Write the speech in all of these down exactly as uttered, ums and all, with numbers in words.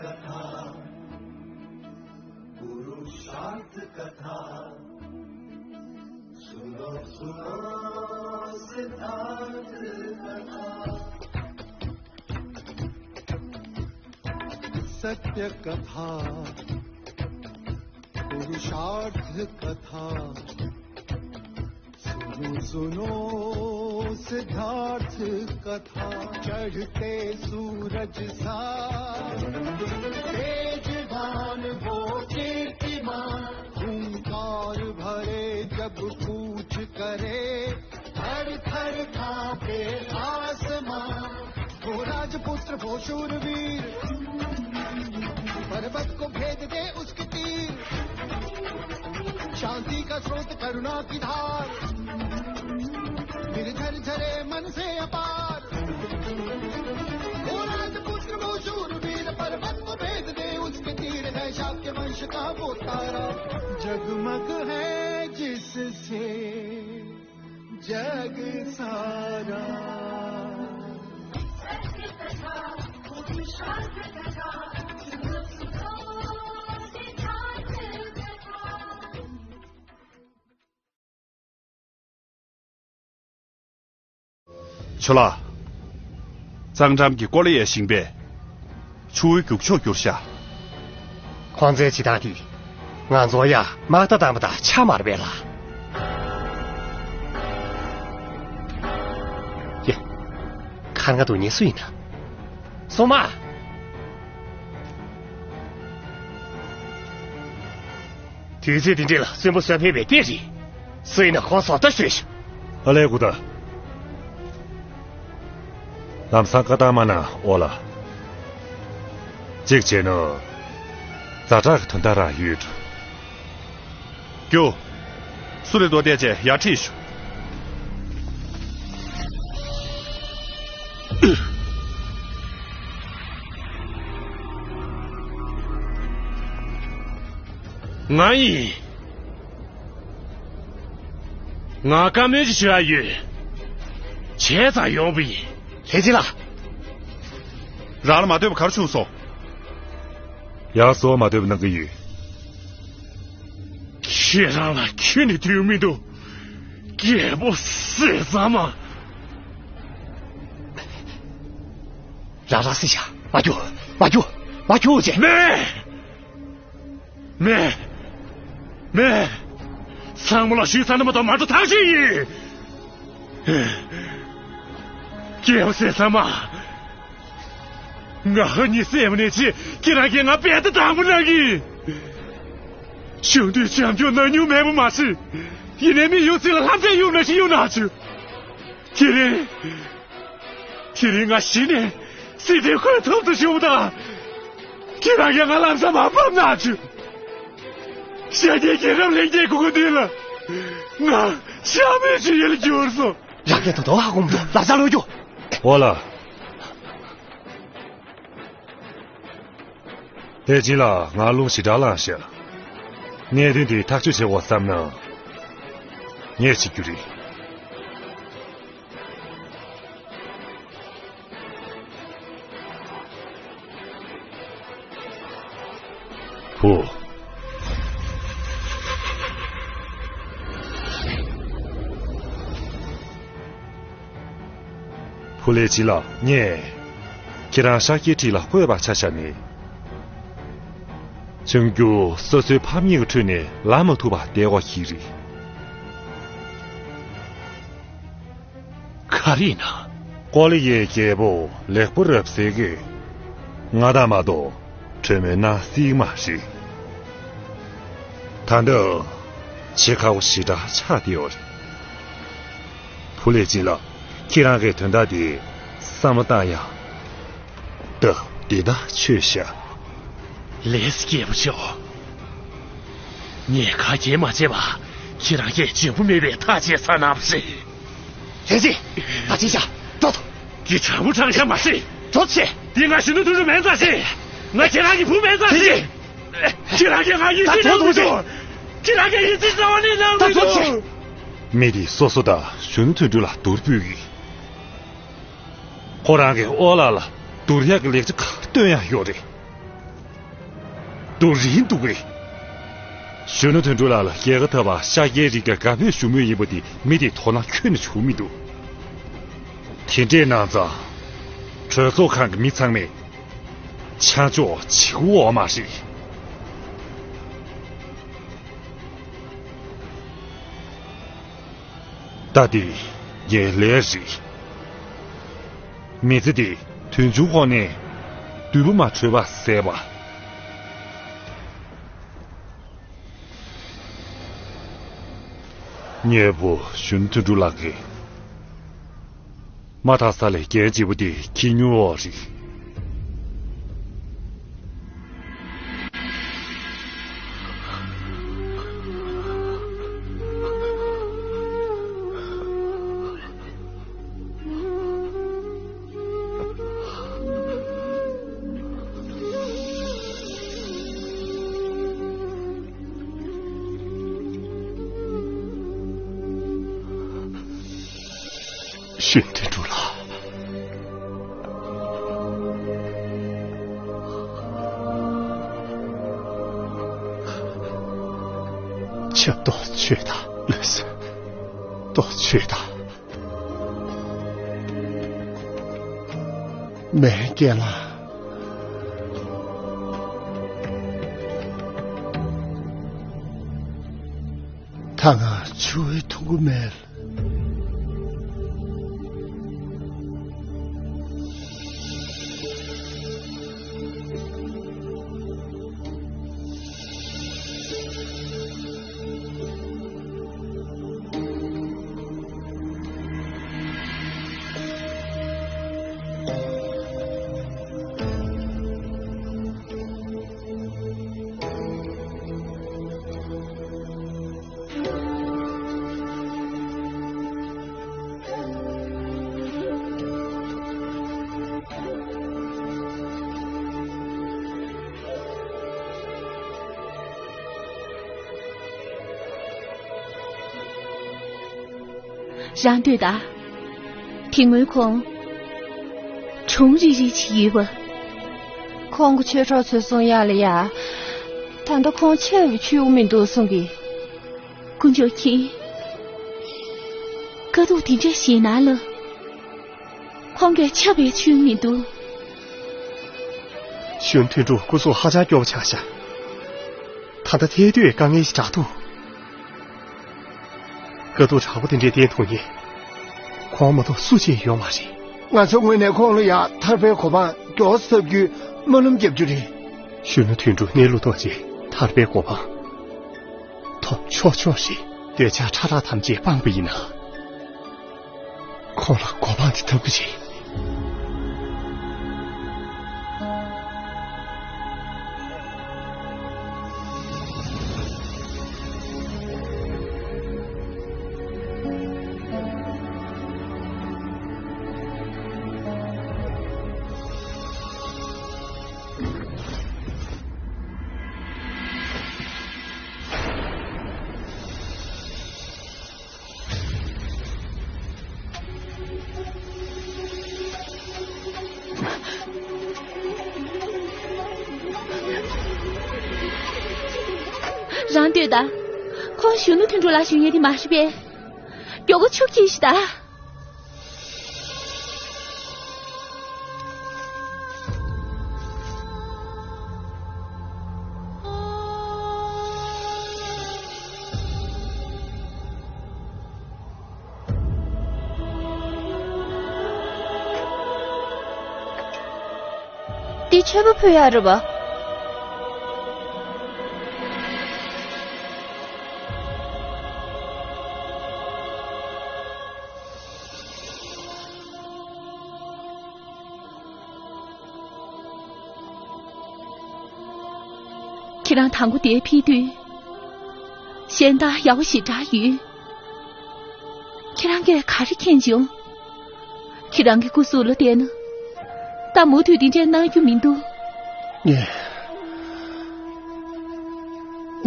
कथा, पुरुषार्थ कथा, सुनो, सुनो सिद्धार्थ कथा। सत्य कथा, पुरुषार्थ कथा, सुनो, सुनो सिद्धार्थ कथा। चढ़ते सूरज सा तेजवान वो कीर्तिमान, हुंकार भरे जब कूच करे, थर थर कांपे आसमां। वो राजपुत्र, वो शूरवीर, पर्वत को भेद दे उसके तीर। शांति का स्रोत, करुणा की धार, निर्झर झरे मन से अपार। वो राजपुत्र, वो शूरवीर, पर्वत को भेद दे उसके तीर। है शाक्य वंश का वो तारा, जगमग है जिससे जग सारा। ཆོ་ལགས། གཙང་འགྲམ་གྱི་ཀོ་ལི་ཡའི་ཞིང་པས་ཆུ་བོའི་རྒྱུག་ཕྱོགས་བསྒྱུར་ཤག་ཁོང་ཚོའི་བྱེད་སྟངས་དེ་ང་ཚོ་ཡ་དམག་རྟ་བཏང་པ་དང་ཆ་མ་རེད་པས་ལགས། ཡ། ཁ་ང་དུ་ཉེ་སུ་ཡིན་ན། སོ་མ། དུས་ཚོད་འདི་འདྲ་ལ་གསོན་པོ་གསོན་ཕེབས་པའི་ལྟས་རེད། སུ་ཡིན་ན་ཁོང་བཟོ་ལྟ་ཤོད་ཤོག་ཨ་ལས་ཀུ་ད། ལམ་སང་བཀའ་བཏང་མ་གནང་ཨོ་ལ། གཅིག་བྱས་ན། ཛ་དྲག་གི་དོན་དག་རང་ཡོད་འགྲོ། རྒྱུ། སུ་རེད་དོ་བལྟས་བྱས་ཡར་ཁྲིད་ཤོག་ང་ཡིན། ང་བཀའ་མོལ་ཅིག་ཞུ་ཡ་ཡོད། བྱས་ཙང་ཡོང་བ་ཡིན། ལྷས་སྦྱིན་ལགས། རང་ལ་མ་འདོད་པ་ག་རེ་བྱུང་སོང་། ཡག་བཟོ་མ་འདོད་པ་གནང་གི་ཡོད། ཁྱེད་རང་ལ་ཁྱོན་ནས་དུས་མི་འདུག་རྒད་པོ་བཟས་ཙམ་མ། རང་རང་སྲིད་བྱ། མ་རྒྱུག་མ་རྒྱུག་མ་རྒྱུག་ཅེས། མེད། མེད། མེད། ཚང་མ་ལ་ཞུས་ཚར་ན་མ་གཏོགས་མ་འགྲོ་ཐག་ཆོད་ཡིན། སྐྱེ་བ་སེ་ས་མ། ང་ཧ་ཉི་སེ་མ་ནས་ཆེ་ཁྱེད་རང་གིས་ང་དཔེ་ལྟ་དང་པོ་གནང་གི། ཆུང་དུས་བྱམས་སྐྱོང་གནང་མྱོང་མེད་པ་མ་ཟད། ཡིན་ནའི་མི་ཡོད་ཚད་ལ་ལྷམ་ཚད་གཡུག་ན་ཞིག་གཡུག་ན་ཆུ། དེ་རིང་། དེ་རིང་ང་གཞི་ནས་སྲིད་དེ་ཁོས་ཐོབ་ཏུ་བྱུང་དང་། ཁྱེད་རང་གིས་ང་ལམ་སང་མ་ཕབ་ན་ཆུ། ཤ་རྒྱལ་རྒྱལ་རབས་ལྷན་རྒྱས་ཁུ་ཁུ་འདི་ལ་ང་ཤ་མེད་ཅིག་ཡིན་ལ་འགྱུར་སོང་། རང་གིས་དོ་དོ་ཧ་གོ་མི་འདུག་ལ་ས་ལོས་རྒྱུ། འོ་ལ། དེ་རྗེས་ལ་ང་རླུང་ཞེ་དྲག་ལངས་ཤག་གནད་དོན་འདི་ཐག་གཅོད་བྱེད་དགོས་བསམ་ན། ངས་བྱེད་རྒྱུ་རེད། བུ། བུ་ལས་བྱེད་ལགས་ངས། ཁྱེད་རང་ཤཱཀྱའི་ཁྲི་ལ་བསྐོས་པ་ཆ་བཞག་ནས། ཆུང་རྒྱུ་སོ་སོའི་ཕམ་ཉེས་ཀྱི་ཁྲོད་ནས་ལངས་མ་ཐུབ་པ་བསྡད་དགོས་ཀྱི་རེད། ག་རེ་ཡིན་ན། ཀོ་ལི་ཡའི་རྒྱལ་པོ་ལེགས་པོ་རབ་གསལ་གྱིས་ང་དང་མ་གཏོགས་གྲོས་མོལ་གནང་སྲིད་མ་རེད། ད་ལྟ་བྱེད་ཁག་པོ་ཞེ་དྲག་ཆགས་བསྡད་ཡོད་རེད། བུ་ལས་སྦྱིན་ལགས་ཁྱེད་རང་གིས་དོན་དག་འདི་བསམ་བློ་བཏང་ཡ། ད་འདི་ད་ཆོས་བཤད། ལེས་སྐྱེས་པོ་ཆེ། ངས་ཁ་གྱེས་མ་བྱས་པ་ཁྱེད་རང་གིས་འཇོན་པོ་མེད་པའི་ཐག་བཅད་ཚར་གནང་བ་རེད། ལྷས་སྦྱིན། ད་ཅི་བྱ། འགྲོ་ཐུབ། འདི་དྲང་པོ་དྲང་བཞག་མ་རེད། འགྲོ་ཆེ། འདི་ང་གཞོན་ནུ་དུད་འགྲོ་མིན་ཙང་ཞིག་ང་ཁྱེད་རང་གི་བུ་མིན་ཙང་ཞིག་ཁྱེད་རང་གིས་ང་ཡིད་ཆེས་གནང་མི་འདུག་ཁྱེད་རང་གིས་ཡིད་ཆེས་རྩ་བ་ནས་གནང་མི་འདུག་མི་དེས་སོ་སོ་དང་གཞོན་ནུ་དུད་འགྲོ་ལ་སྡུར་ཕུད་ཀྱིས། ཁོ་རང་གིས་ཨོ་ལགས་ལ་སྡུར་ཡག་གི་ལེགས་ཆ་ག་སྟོན་ཡག་ཡོད་རེད། དུ་རིང་འདུག་གས། གཞོན་ནུ་དོན་གྲུབ་ལགས་ལ་རྒྱལ་ཁ་ཐོབ་པ་ཤཱཀྱའི་རིགས་ཀྱི་དགའ་ཕོད་ཞུ་མུས་ཡིན་པ་དེ་མི་དེ་དོ་སྣང་ཁྱོན་ནས་བྱུང་མི་འདུག་དེ་འདྲས་གནང་ཙང་། གྲོས་ཚོགས་ཁང་གི་མི་ཚང་མས་ཆ་འཇོག་བྱེད་དགོས་འོ་མ་རེད། ད་དེ་ངའི་ལས་རེད། མི་ཚེ་འདི་དུས་རྒྱུན་ཁོ་ནས་དུས་བུ་མ་འཕྲོད་པ་ཟད་པ། ཉེ་བོ་གཞོན་དུ་འགྲོ་ལགས་ཀྱིས། མ་དག་ས་ལས་རྒྱལ་བྱེད་པོ་དེ་ཁྱི་ཉུ་འོག་རེད། གཞོན་དུ་འགྲོ་ལགས། ཆབ་ཏོག་ཆོས་དང་ལོས་སུ་ཏོག་ཆོས་དང་། མེན་སྐྱེ་ལ། ད་ང་ཆུ་བོའི་ཐུང་གུ་མེད། རང་ལྟོས་དང་། དེ་སྔོན་ཁོང་གྲོང་རིག་རིག་ཅིག་ཡོད་པ། ཁོང་གི་ཆོས་གྲོགས་ཚོས་གསུང་ཡག་ལ་ཡ། ད་ལྟ་ཁོང་ཆེ་བའི་ཆུ་བོ་མི་འདུག་གསུང་གི། དཀོན་མཆོག་མཁྱེན། དཀའ་སྡུག་དེ་འདྲ་ཞིག་ནང་ལ། ཁོང་གིས་ཆབ་པའི་ཆུ་མི་འདུག་གཞོན་དོན་གྲུབ་སྐུ་གཟུགས་ཧ་ཅང་སྐྱོ་པོ་ཆགས་ཤག་ད་ལྟ་ཐལ་དུས་དཀའ་ངལ་ཞིག་དྲག་འདུག་དཀའ་སྡུག་དྲག་པོ་དེ་འདྲའི་བརྟེན་ཐུབ་མཁན། ཁོང་མ་གཏོགས་སུ་གཅིག་ཡོད་མ་རེད། ང་ཚོའི་ངོས་ནས་ཁོང་ལ་ཡང་ཐར་པའི་གོ་འཕང་མགྱོགས་སུ་ཐོབ་རྒྱུའི་སྨོན་ལམ་རྒྱབ་རྒྱུ་རེད། གཞོན་ནུ་དོན་གྲུབ་གནས་ལུགས་རྟོགས་རྗེས་ཐར་པའི་གོ་འཕང་ཐོབ་ཆོག་ཆོག་རེད། འདོད་ཆགས་ཕྲ་རགས་ཐམས་ཅད་སྤངས་པ་ཡིན་ན། ཁོང་ལ་གོ་འཕང་དེ་ཐོབ་ཀྱི་རེད། རང་ལྟོས་དང་། ཁོང་གཞོན་ནུ་དོན་གྲུབ་ལ་ཞུ་ཡས་དེ་མ་རེད་པས། མགྱོགས་པོ་ཆུ་འཁྱེར་ཤིག་དང་། འདི་མཆོད་པ་ཕུལ་ཡག་རེད་པ། ཁྱེད་རང་དང་པོ་དེ་ཕུལ་དུས། གཞན་དག་ཡག་པོ་ཞེ་དྲག་ཡོད། ཁྱེད་རང་གིས་ག་རེ་མཁྱེན་བྱུང་། ཁྱེད་རང་གི་སྐུ་གཟུགས་ལ་བལྟས་ན། ད་མུ་མཐུད་འདི་འདྲས་གནང་རྒྱུ་མི་འདུག་ངས།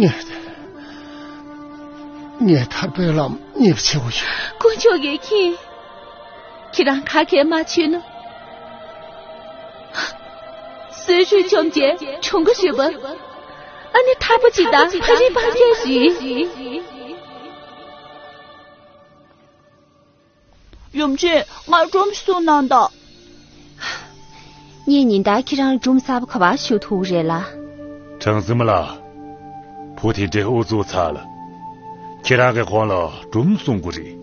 ངས། ངས་ཐར་པའི་ལམ་ཉེས་པ་ཆེ་བོ་ཡོད། དཀོན་མཆོག་གིས་མཁྱེན། ཁྱེད་རང་ག་གེ་མ་ཆོད་ན། གསོན་ཤུགས་བཅོམ་བྱས་གྲོངས་ཀྱི་རེད་པ། ཨ་ནི་ཐག་པ་ཅིག་དང་ཕ་རི་སྤང་རྒྱག་ཞིག་ཡུམ་ཆེན། ང་སྒྲོམ་གསུང་གནང་དང་། ངས་ཉིན་ལྟར་ཁྱེད་རང་ལ་སྒྲོམ་གསར་པ་ག་པར་ཞུ་ཐུབ་རེད་ལ། གྲངས་འཛིན་མ་ལགས། བུ་དེ་འདྲའི་ཨུ་ཚུགས་ཚར་ལ། ཁྱེད་རང་གིས་ཁོང་ལ་སྒྲོམ་གསུང་དགོས་རེད།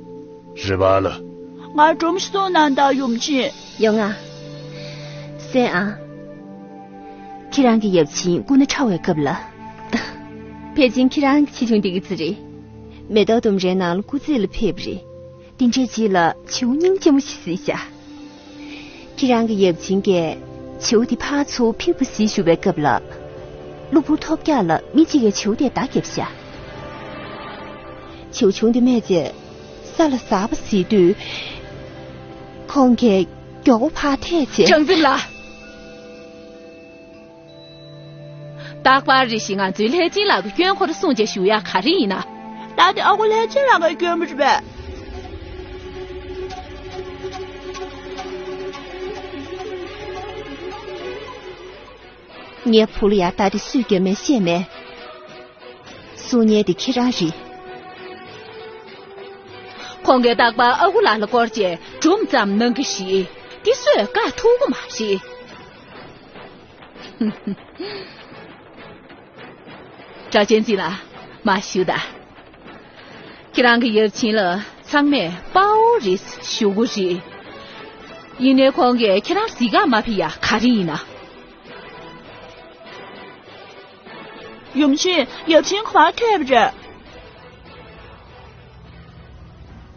རེད་པ་ལགས། ང་སྒྲོམ་གསུང་གནང་དང་ཡུམ་ཆེན། ཡོང་ང་། གསན་ཨ། ཁྱེད་རང་གི་ཡབ་ཆེན་སྐུ་ན་ཕྲ་བའི་སྐབས་ལ། ཕལ་ཆེར་ཁྱེད་རང་གི་ཆེ་ཆུང་དེ་ག་ཚོད་རེད། མེ་ཏོག་ལྡུམ་རའི་ནང་ལ་སྐུ་རྩེད་ལ་ཕེབས་པ་རེད། དེ་འདྲའི་རྗེས་ལ་བྱིའུ་སྙིང་རྗེ་མོ་ཞིག་གཟིགས་ཤག་ཁྱེད་རང་གི་ཡབ་ཆེན་གྱིས་བྱིའུ་དེ་ཕར་ཚུར་ཕུད་པ་གཟིགས་བཞུགས་པའི་སྐབས་ལ། གློ་བུར་ཐོལ་རྒྱག་ལ་མི་གཅིག་གིས་བྱིའུ་དེ་མདའ་བརྒྱབ་ཤག་བྱིའུ་ཆུང་དེ་རྨས་བྱས་ས་ལ་ཟགས་པ་གཟིགས་དུས། ཁོང་གིས་མགྱོགས་པོ་ཕར་ཐད་བྱས། གྲངས་འཛིན་ལགས། རྟག་པར་རེ་ཞིག་ང་ཚོའི་ལྷས་སྦྱིན་ལགས་ཀྱི་སྐྱོན་ཁོ་རང་སྲུང་བྱས་ཞུ་ཡག་ག་རེ་ཡིན་ན། རྟ་དེ་ཨ་ཁུ་ལྷས་སྦྱིན་ལགས་ཀྱི་སྐྱོན་པོ་རེད་པས། ངའི་བུ་ལ་ཡ་རྟ་དེ་སུས་བརྒྱབ་མིན་ཤེས་མེད། སྲུང་མཁན་དེ་ཁྱེད་རང་རེད། ཁོང་གིས་རྟག་པར་ཨ་ཁུ་ལགས་ལ་སྐོར་བྱས་སྒྲོམ་ཙམ་གནང་གི་རེད། དེ་སུས་བཀག་ཐུབ་ཀྱི་མ་རེད། སྒྲ་གཅན་འཛིན་ལགས། མར་བཞུགས་དང་། ཁྱེད་རང་གི་ཡབ་ཆེན་ལ་ཚང་མས་དཔའ་བོ་རེད་ཞུ་གི་རེད། ཡིན་ནའི་ཁོང་གིས་ཁྱེད་རང་གཟིགས་ག་མ་ཕེབས་ཡག་ག་རེ་ཡིན་ན། ཡུམ་ཆེན། ཡབ་ཆེན་ག་པར་ཐད་པ་རེད།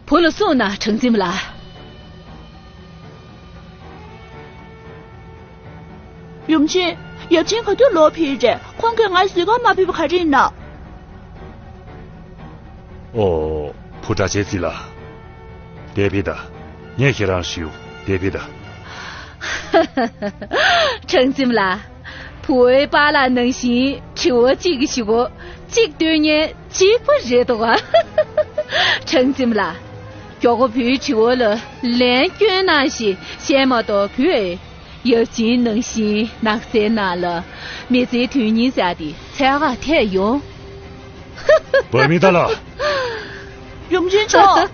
བུ་ལ་གསུངས་ན། གྲངས་འཛིན་མ་ལགས། ཡུམ་ཆེན། ཡབ་ཆེན་ག་དུས་ལོག་ཕེབས་རེད། ཁོང་གིས་ང་གཟིགས་ག་མ་ཕེབས་པ་ག་རེ་ཡིན་ན། ཨོ། བུ་སྒྲ་གཅན་འཛིན་ལགས། དེ་ཕེབས་དང་། ངས་ཁྱེད་རང་ཞུ། དེ་ཕེབས་དང་། གྲངས་འཛིན་མ་ལགས། བུ་བོའི་པཱ་ལགས་ནང་བཞིན་དྲི་བ་གཅིག་གིས་ཞུ་གོ། གཅིག་འདོན་མཁན་གཅིག་པ་རེད་འདུག་ག་གྲངས་འཛིན་མ་ལགས། མགྱོགས་པོ་བུའི་དྲི་བ་ལ་ལན་སྐྱོན་གནང་ཞེས་བཤད་མ་གཏོགས། བུས་ཡབ་ཆེན་ནང་བཞིན་ནགས་ཚལ་ནང་ལ་མི་ཚེའི་དོན་སྙིང་ཟེར་དེ་འཚོལ་ག་ཐད་ཡོང་། བ་མི་ད་ལ། ཡུམ་ཆེན་མཆོག་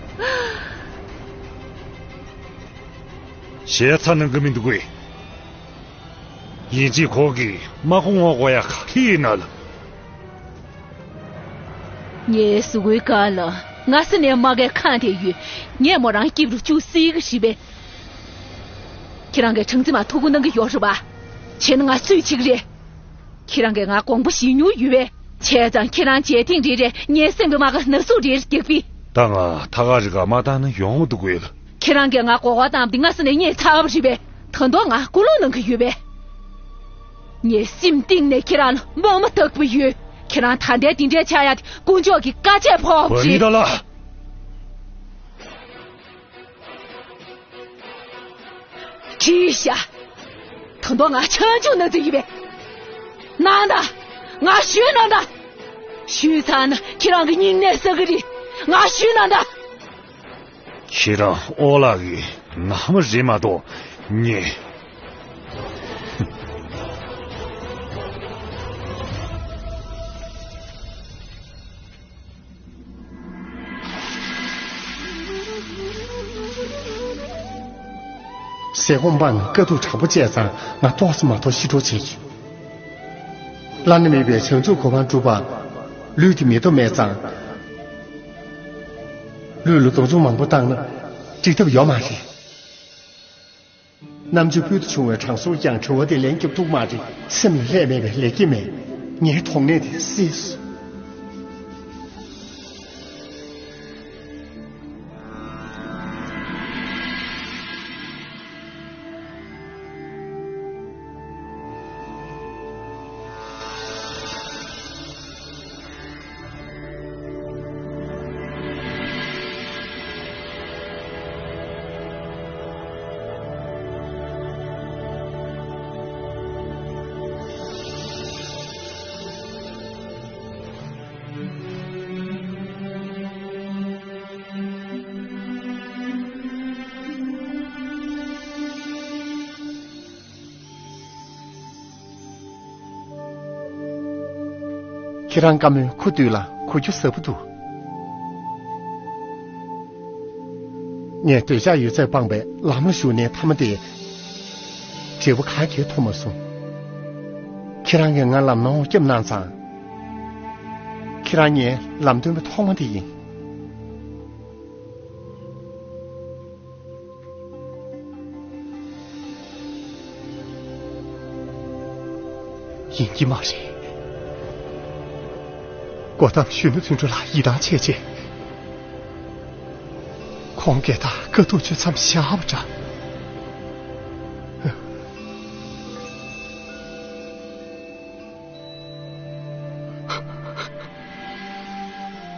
ཞེ་ཚ་གནང་གི་མི་འདུག་གས། ཡིན་གཅིག་ཁོང་གིས་དམག་སྒར་སྔོག་དགོས་ཡག་ག་རེ་ཡིན་ན་ལ། ངའི་གཟུགས་པོའི་སྒང་ལ་སྔ་ས་ནས་དམག་གི་ཁང་དེ་ཡོད། ངས་མོ་རང་སྐྱིབས་རུ་བཅུག་སྲིད་ཀྱི་རེད་པས། ཁྱེད་རང་གིས་གྲངས་འཛིན་མར་ཐུགས་ཁུར་གནང་གི་ཡོད་རེད་པ། བྱས་ན་ང་སུས་བྱེད་ཀྱི་རེད། ཁྱེད་རང་གིས་ང་དགོངས་པ་བཞེས་མྱོང་ཡོད་པས། བྱས་ཙང་ཁྱེད་རང་བྱས་ཐེངས་རེ་རེ་ངའི་སེམས་ཀྱི་རྨ་ཁ་ན་ཟུག་རེ་རེ་རྒྱག་པས། ད་ང་ཐག་ཁ་རི་ཁ་མ་བཏང་ན་ཡོང་མི་འདུག་གས་ལ། ཁྱེད་རང་གིས་ང་མགོ་སྐོར་བཏང་བ་དེ་སྔ་ས་ནས་རྙེད་ཚར་བ་རེད་པས། ད་དུང་ང་སྐུལ་སློང་གནང་གི་ཡོད་པས། ངའི་སེམས་གཏིང་ནས་ཁྱེད་རང་ལ་དམག་མི་ལྟ་གི་ཡོད། ཁྱེད་རང་ད་ལྟའི་དེ་འདྲའི་ཆགས་ཡག་དེ་དཀོན་མཆོག་གི་བཀའ་ཆད་ཕོག་པ་བ་མི་རེད། ད་ལ། བྲིས་ཤག་ད་དུང་ང་ཆང་ཆུང་ན་ཚོད་ཡིན་པས། གནང་དང་། ང་ཞུས་གནང་དང་། ཞུས་ཚར་ན་ཁྱེད་རང་གི་སྙིང་ནད་སེལ་གི་རེད། ང་ཞུས་གནང་དང་། ཁྱེད་རང་ཨོ་ལགས་ཀྱི་ནང་མི་རེད་མ་གཏོགས་ངས། ཟས་སྐོམ་སྤངས་ནས་དཀའ་སྡུག་དྲག་པོ་སྤྱད་ཙང་ང་ཏོག་ཙམ་མ་གཏོགས་ཤི་འགྲོ་བྱེད་ཀྱི། བླ་ན་མེད་པའི་བྱང་ཆུབ་གོ་འཕང་སྒྲུབ་པ། ལུས་ཀྱི་མེ་ཏོག་མེད་ཙང་། ལུས་ལ་སྡུག་སྦྱོང་མང་པོ་བཏང་ན་འགྲིག་ཐབས་ཡོད་མ་རེད། རྣམ་དཔྱོད་ཕུལ་དུ་བྱུང་བའི་དྲང་སྲོང་ཀྱང་དྲི་བ་དེ་ལན་རྒྱབ་ཐུབ་མ་རེད། སེམས་ལ་ལྷད་མེད་པའི་ལེགས་སྐྱེས་མེད། ངའི་དོགས་གནད་དེ་སེལ་སོང་། ཁྱེད་རང་བཀའ་མོལ་ཁུ་བསྡུས་ལ་གོ་རྒྱུ་ཟབ་པོ་འདུག་ངས་འདོད་ཆགས་ཡོད་ཚད་སྤངས་པའི་ལམ་ལ་ཞུགས་ནས་མཐའ་མ་དེ་འབྲས་བུ་ག་གེ་ཐོབ་མ་སོང་། ཁྱེད་རང་གིས་ང་ལམ་ནོར་བརྒྱབ་གནང་ཙང་། ཁྱེད་རང་ངའི་ལམ་སྟོན་པ་ཐོག་མ་དེ་ཡིན། ཡིན་གྱི་མ་རེད། སྒོ་བསྡམས་གཞོན་ནུ་དོན་གྲུབ་ལགས་ཡིད་ཐང་ཆད་རྗེས། ཁོང་སྐད་དང་དཀའ་སྡུག་བརྗོད་མཚམས་བཞག་པ་འདྲ།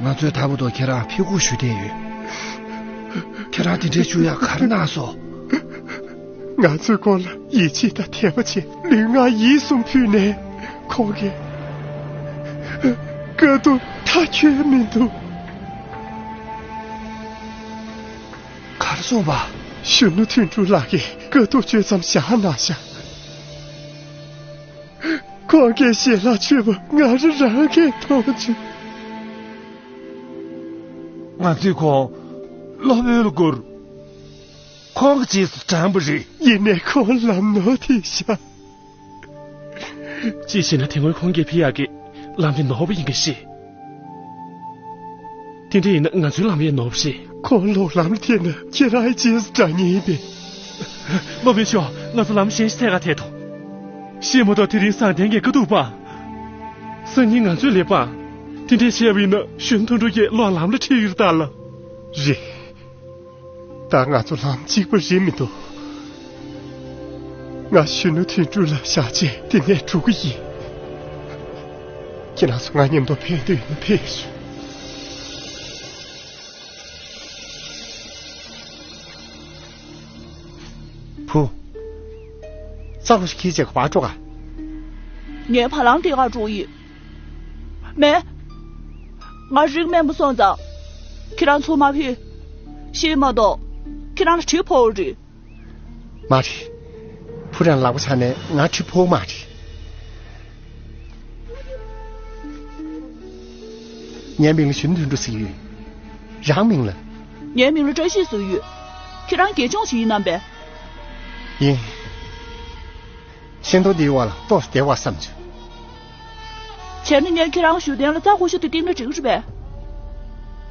ང་ཚོས་ད་བར་དུ་ཁྱེད་རང་ཕེབས་སྒུག་ཞུ་བསྡད་ཡོད། ཁྱེད་རང་དེ་འདྲའི་བྱུང་ཡག་ག་རེ་གནང་སོང་། ང་ཚོས་ཁོང་ལ་ཡིད་ཆེས་དང་དད་པ་བྱས། ལུས་ངག་ཡིད་གསུམ་ཕུལ་ནས་ཁོང་གིས་དཀའ་སྡུག་མཐའ་འཁྱོལ་མི་འདུག་ག་རེ་སོང་བ། གཞོན་ནུ་དོན་གྲུབ་ལགས་ཀྱིས་དཀའ་སྡུག་བརྗོད་མཚམས་བཞག་གནང་ཤག་ཁོང་གི་ཞལ་ལག་མཆོད་པ་ང་རང་རང་གིས་མཐོང་བྱུང་། ང་ཚོས་ཁོང་སློབ་དཔོན་ལ་བཀུར། ཁོང་གི་རྗེས་སུ་འབྲངས་པ་རེད། ཡིན་ནའི་ཁོང་ལམ་ནོར་དེ་བཞག་གཅིག་བྱས་ན་དེ་སྔོན་ཁོང་གིས་ཕེབས་ཡག་གི་ལམ་དེ་ནོར་བ་ཡིན་གྱི་ཤེས། དེ་འདྲ་ཡིན་ན་ང་ཚོའི་ལམ་ཡང་ནོར་བ་རེད། ཁོང་ལོག་ལམ་ལ་ཐེག་ན་ཁྱེད་རང་ཡི་རྗེས་སུ་འབྲང་ཉེན་ཡིན་པས། སློབ་དཔོན་མཆོག་ང་ཚོ་ལམ་གཞན་ཞིག་འཚོལ་ག་ཐད་དོ། ཤེས་མ་གཏོགས་དེ་རིང་སང་གདན་གྱི་དཀའ་སྡུག་སྤངས། སང་ཉིན་ང་ཚོའི་ལས་སྤངས། དེ་འདྲ་བྱས་པ་ཡིན་ན་གཞོན་ནུ་དོན་གྲུབ་ཀྱིས་ལོག་ལམ་ལ་ཁྲིད་ཡོད་ད་ལ། རེད། ད་ང་ཚོ་ལམ་གཅིག་པ་རེད་མི་འདུག་ང་གཞོན་ནུ་དོན་གྲུབ་ལ་བཞག་རྗེས་དེ་ནས་འགྲོ་གི་ཡིན། ཁྱེད་རང་ཚོ་ང་མཉམ་དུ་ཕེབས་འདོད་ཡོད་ན་ཕེབས་ཤོག་བུ། རྩྭ་ཁོ་ཞིག་ཁྱེར་བྱས་ག་པར་འགྲོ་ག་ངའི་བ་ལང་དེ་ག་འགྲོ་ཡིན། མེད། ང་རིག་དམན་པོ་སོང་ཙང་། ཁྱེད་རང་ཚོ་མ་ཕེབས། ཤེས་མ་གཏོགས། ཁྱེད་རང་ལ་གྲིབ་ཕོག་རེད། མ་རེད། བུ་རང་ལག་པ་ཆག་ནས་ང་གྲིབ་ཕོག་མ་རེད། ངའི་མིང་ལ་གཞོན་ནུ་དོན་གྲུབ་ཟེར་གྱི་ཡོད། རང་མིང་ལ། ངའི་མིང་ལ་བཀྲ་ཤིས་ཟེར་གྱི་ཡོད། ཁྱེད་རང་དགེ་སྦྱོང་ཞིག་ཡིན་ནམ་པས། ཡིན། ཤིང་སྡོང་འདིའི་འོག་ལ་ཏོག་ཙམ་བསྡད་དགོས་བསམ་བྱུང་། བྱས་ན་ངས་ཁྱེད་རང་བཞུགས་གདན་ལ་རྩྭ་ཁོ་ཤོ་དེ་བཏིང་ན་འགྲིག་རེད་པས།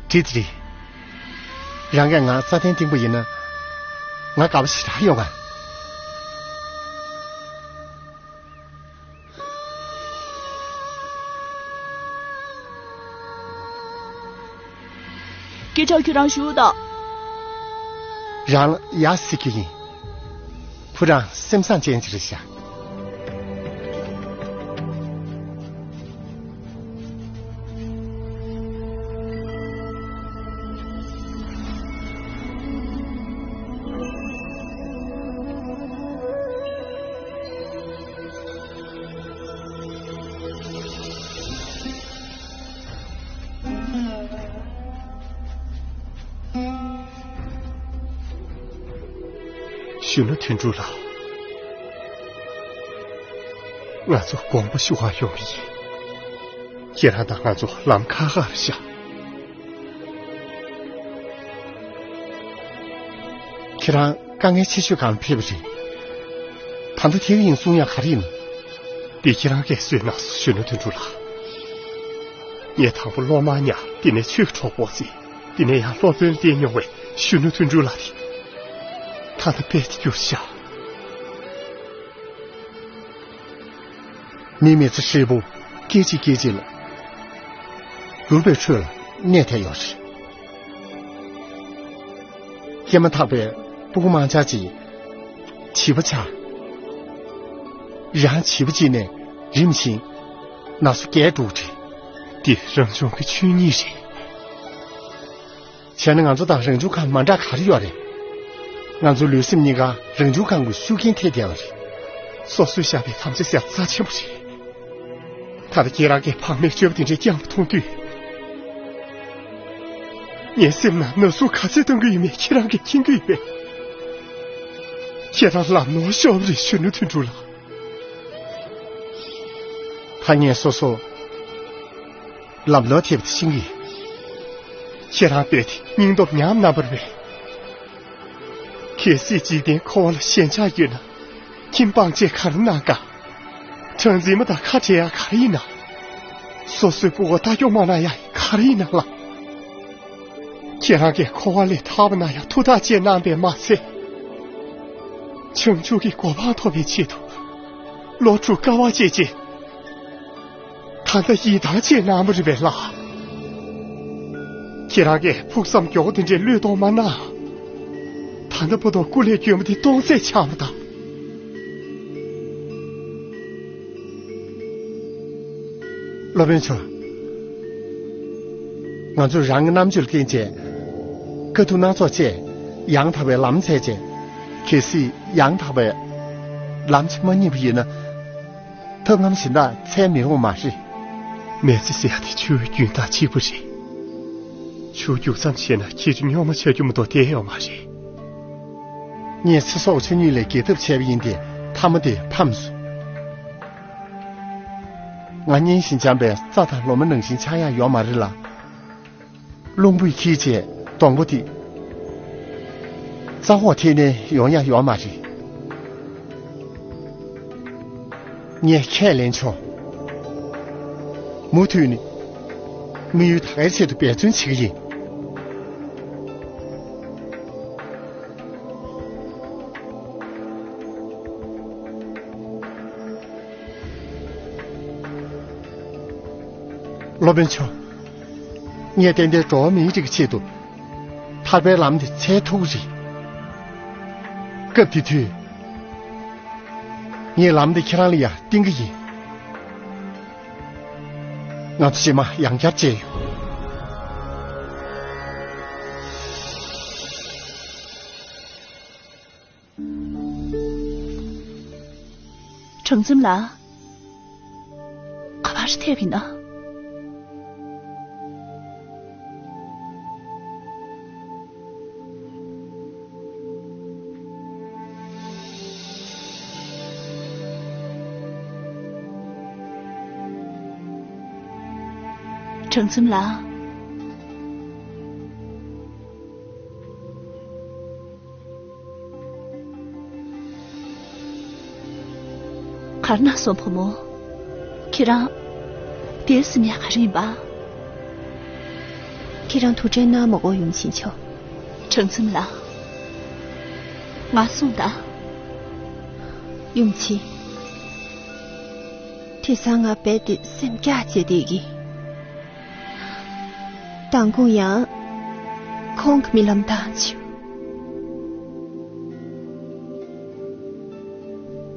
འགྲིག་དེ་རེད། རང་གིས་ང་རྩྭ་གདན་བཏིང་པ་ཡིན་ན། ང་དགའ་པོ་ཞེ་དྲག་ཡོང་ང་། སྐད་ཆ་ཁྱོད་རང་ཞུ་དང་། རང་ལ་ཡ་ཟེར་རྒྱུ་ཡིན། བུ་རང་སེམས་བཟང་ཅན་ཅིག་རེད་ཤག་གཞོན་ནུ་དོན་གྲུབ་ལགས། ང་ཚོ་དགོངས་པ་ཞུ་བར་ཡོང་བ་ཡིན། ཁྱེད་རང་དང་ང་ཚོ་ལམ་ཁ་ཁ་རེད་ཤག་ཁྱེད་རང་དཀའ་ངལ་ཆེ་ཤོས་སྒང་ལ་ཕེབས་པ་རེད། ད་ལྟ་ཐེག་གི་ཡིན་གསུང་ཡག་ག་རེ་ཡིན། འདི་ཁྱེད་རང་གིས་གསོས་གནང་སོང་། གཞོན་ནུ་དོན་གྲུབ་ལགས། ངས་དང་པོ་སློབ་མར་ཉར། དེ་ནས་ཆོས་ཀྱི་གྲོགས་པོར་བརྩིས། དེ་ནས་ཡང་སློབ་དཔོན་བསྟེན་མྱོང་བའི་གཞོན་ནུ་དོན་གྲུབ་ལགས་དེ། ད་ལྟ་དཔལ་དུ་གྱུར་ཤག་མི་མི་ཚེ་ཧྲིལ་པོ་སྐད་ཅིག་སྐད་ཅིག་ལ་འགྱུར་བའི་ཁྲོད་ལ་གནས་བསྡད་ཡོད་རེད། སྐྱེས་མ་ཐག་པའི་སྤུ་གུ་མང་ཆེ་ཅིག་བྱིས་པ་ཆགས། རང་བྱིས་པ་གཅིག་ནས་རིམ་བཞིན་ན་ཚོད་རྒྱས་འགྲོ་གི་རེད། འདི་རང་བྱུང་གི་ཆོས་ཉིད་རེད། བྱས་ན་ང་ཚོ་དང་རང་བྱུང་ཁམས་མ་འདྲ་ག་རེ་ཡོད་རེད། ང་ཚོ་ལུས་སེམས་གཉིས་ཀ་རང་བྱུང་ཁམས་ཀྱི་ཤུགས་རྐྱེན་ཐེབས་བསྡད་པ་རེད། སོ་སོས་བཞག་པའི་དམ་བཅའ་ཟེར་ཡ་རྩ་ཆེན་པོ་རེད། ད་ལྟ་ཁྱེད་རང་གིས་བག་མེད་སྤྱོད་པ་དེ་འདྲའི་རྐྱང་པ་མཐོང་དུས། ངའི་སེམས་ནང་ན་ཟུག་ག་ཚོད་གཏོང་གི་ཡོད་མེད་ཁྱེད་རང་གིས་མཁྱེན་གྱི་ཡོད་པས། ཁྱེད་རང་ལམ་ནོར་ཤོར་བ་རེད། གཞོན་ནུ་དོན་གྲུབ་ལགས། ད་ངས་སོ་སོ་ ལམ་ལྷོང་ཐེབས་ཏེ་ཤི་གི། ཁྱེད་རང་བལྟས་ཏེ་སྙིང་སྟོབས་ཉམས་གནང་བར་བས། གལ་སྲིད་འཇིག་རྟེན་འཁོར་བ་ལ་ཞེན་ཆགས་ཡོད་ན། ཁྱིམ་སྤང་བྱས་ག་རེ་གནང་ག། གྲངས་འཛིན་མ་དང་ཁ་བྲལ་ཡ་ག་རེ་ཡིན་ན། སོ་སོའི་སྤུ་གུ་ལྟ་སྐྱོང་མ་གནང་ཡ་ག་རེ་ཡིན་ན་ལ། ཁྱེད་རང་གིས་འཁོར་བ་ལས་ཐར་པ་གནང་ཡ་ཐུགས་ཐག་བཅད་གནང་པས་མ་ཚད། བྱང་ཆུབ་ཀྱི་གོ་འཕང་ཐོབ་པའི་ཆེད་དུ། བློ་གྲོས་དཀའ་བ་སྤྱད་རྗེས། ད་ལྟ་ཡི་དྭགས་བཅས་གནང་བ་རེད་པས་ལགས། ཁྱེད་རང་གིས་ཕུགས་བསམ་མགྱོགས་དེ་འདྲའི་བློས་གཏོང་མ་གནང་། ད་ལྟ་བར་དུ་སྐུ་ལས་བསྐྱོན་པ་དེ་སྟོང་ཟད་ཆགས་པ་དང་། སློབ་དཔོན་མཆོག་ང་ཚོས་རང་གི་རྣམ་དཔྱོད་ལ་བརྟེན་བྱས། དཀའ་སྡུག་སྣ་ཚོགས་བཅས་ཡང་དག་པའི་ལམ་འཚོལ་བྱས། གལ་སྲིད་ཡང་དག་པའི་ལམ་ཅིག་མ་རྙེད་པ་ཡིན་ན། ཐབས་ལམ་གཞན་དག་འཚོལ་མི་རུང་བ་མ་རེད། མི་ཚེ་ཟེར་ཡ་དེ་ཆུ་བོའི་རྒྱུན་དང་གཅིག་པ་རེད། ཆུ་རྒྱུག་མཚམས་ཕྱེ་ན་ཁྱེད་ཚོ་སྨྱོན་མ་ཆགས་རྒྱུ་མ་གཏོགས་བསྡད་ཡོད་མ་རེད། ངས་ཚེ་སྲོག་ཆུ་གཉིས་ལས་རྒྱལ་ཐབས་བྱས་པ་ཡིན་ཏེ། མཐའ་མ་དེ་ཕམ་སོང་། ང་སྙན་ཞིང་འཇམ་པའི་རྩྭ་དང་ལོ་མ་ནང་བཞིན་ཆགས་ཡ་ཡོད་མ་རེད་ལ། རླུང་བུས་འཁྱེར་བྱས་སྡོང་པོ་དེ་རྩ་འོག་ཐེག་ནས་ཡོང་ཡ་ཡོད་མ་རེད། ངས་ཁས་ལེན་ཆོག་མུ་མཐུད་ནས་དམིགས་ཡུལ་ད་གའི་ཆེད་དུ་འབད་བརྩོན་བྱེད་ཀྱི་ཡིན། སློབ་དཔོན་མཆོག་ངས་ཏན་ཏན་འགྲོ་བ་མིའི་རིགས་ཀྱི་ཆེད་དུ་ཐར་པའི་ལམ་དེ་འཚོལ་ཐུབ་ཀྱི་རེད། སྐབས་དེ་དུས་ངས་ལམ་དེ་ཁྱེད་རང་ལ་ཡང་བསྟན་གྱི་ཡིན། ང་ཚོ་རྗེས་མ་ཡང་བསྐྱར་མཇལ་ཡོང་། གྲངས་འཛོམས་ལགས། ག་པར་ཐེབས་ཡིན་ན། གྲངས་འཛོམས་ལགས། གར་ན་སོང་བུ་མོ། ཁྱེད་རང་། དེར་སེམས་ཡག་ག་རེ་ཡིན་པ། ཁྱེད་རང་ཐུགས་ཁྲལ་གནང་མ་དགོས་ཡུམ་ཆེན་མཆོག་གྲངས་འཛོམས་ལགས། ང་སོང་ད། ཡུམ་ཆེན། དེང་སང་ང་རྦད་དེ་སེམས་སྐྱག་བྱས་བསྡད་ཀྱི། མདང་དགོང་ཡང་ཁོང་གི་རྨི་ལམ་བཏང་བྱུང་།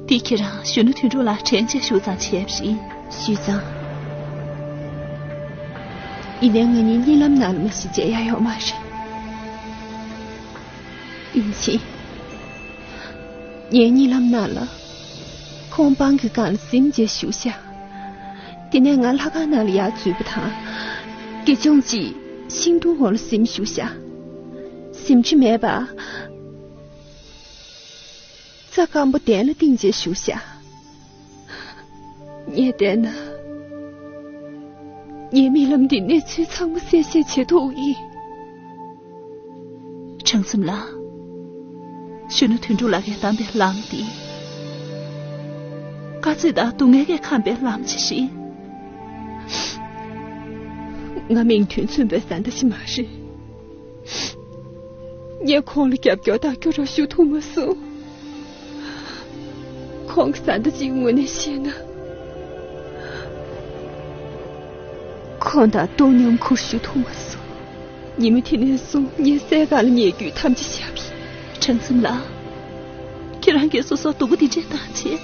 དེ་ཁྱེད་རང་གཞོན་ནུ་དོན་གྲུབ་ལགས་དྲན་བྱས་ཞུ་ཙང་བྱས་པ་རེད། ཞུས་ཙང་། ཡིན་ནའི་ང་གཉིས་གཉིད་ལམ་ནང་ལ་མ་གཞི་མཇལ་ཡ་ཡོད་མ་རེད། ཡུམ་ཆེན། ངའི་གཉིད་ལམ་ནང་ལ། ཁོང་སྤང་གི་སྒང་ལ་གཟིམ་བྱས་བཞུགས་ཤག་དེ་ནས་ང་ལྷ་ཁང་ནང་ལ་ཡར་འཛུལ་བ་དང་། དགེ་སྦྱོང་གཅིག་ཤིང་དྲུང་འོག་ལ་གཟིམ་བཞུགས་ཤག་གཟིམ་ཁྲི་མེད་པ། རྩྭ་སྐམ་པོ་གདན་ལ་བཏིང་བྱས་བཞུགས་ཤག་ངས་བལྟས་ན། ངའི་རྨི་ལམ་འདིའི་གནས་ཚུལ་ཚང་མ་གསལ་བཤད་བྱེད་ཐུབ་ཀྱི་ཡིན། གྲངས་འཛོམས་ལགས། གཞོན་ནུ་དོན་གྲུབ་ལགས་ཀྱིས་བདམས་པའི་ལམ་འདི། དཀའ་ཚེགས་དང་སྡུག་བསྔལ་གྱིས་ཁེངས་པའི་ལམ་ཅིག་རེད། ང་མིང་དོན་མཚུངས་པའི་བཟའ་ཟླ་ཞིག་མ་རེད། ངས་ཁོང་ལ་རྒྱབ་སྐྱོར་དང་སྐྱོ་རོགས་ཞུ་ཐུབ་མ་སོང་། ཁོང་གི་བཟའ་ཟླ་གཅིག་ངོས་ནས་བཤད་ན། ཁོང་དང་སྟོང་མཉམ་ཁུར་ཞུ་ཐུབ་མ་སོང་། ཉི་མ་དེ་ནས་བཟུང་ངས་སྲས་སྒང་ལ་ཉལ་རྒྱུའི་དམ་བཅའ་བཞག་པ་ཡིན། གྲངས་འཛོམས་ལགས། ཁྱེད་རང་གིས་སོ་སོར་སྡུག་པོ་འདི་འདྲས་བཏང་བྱས།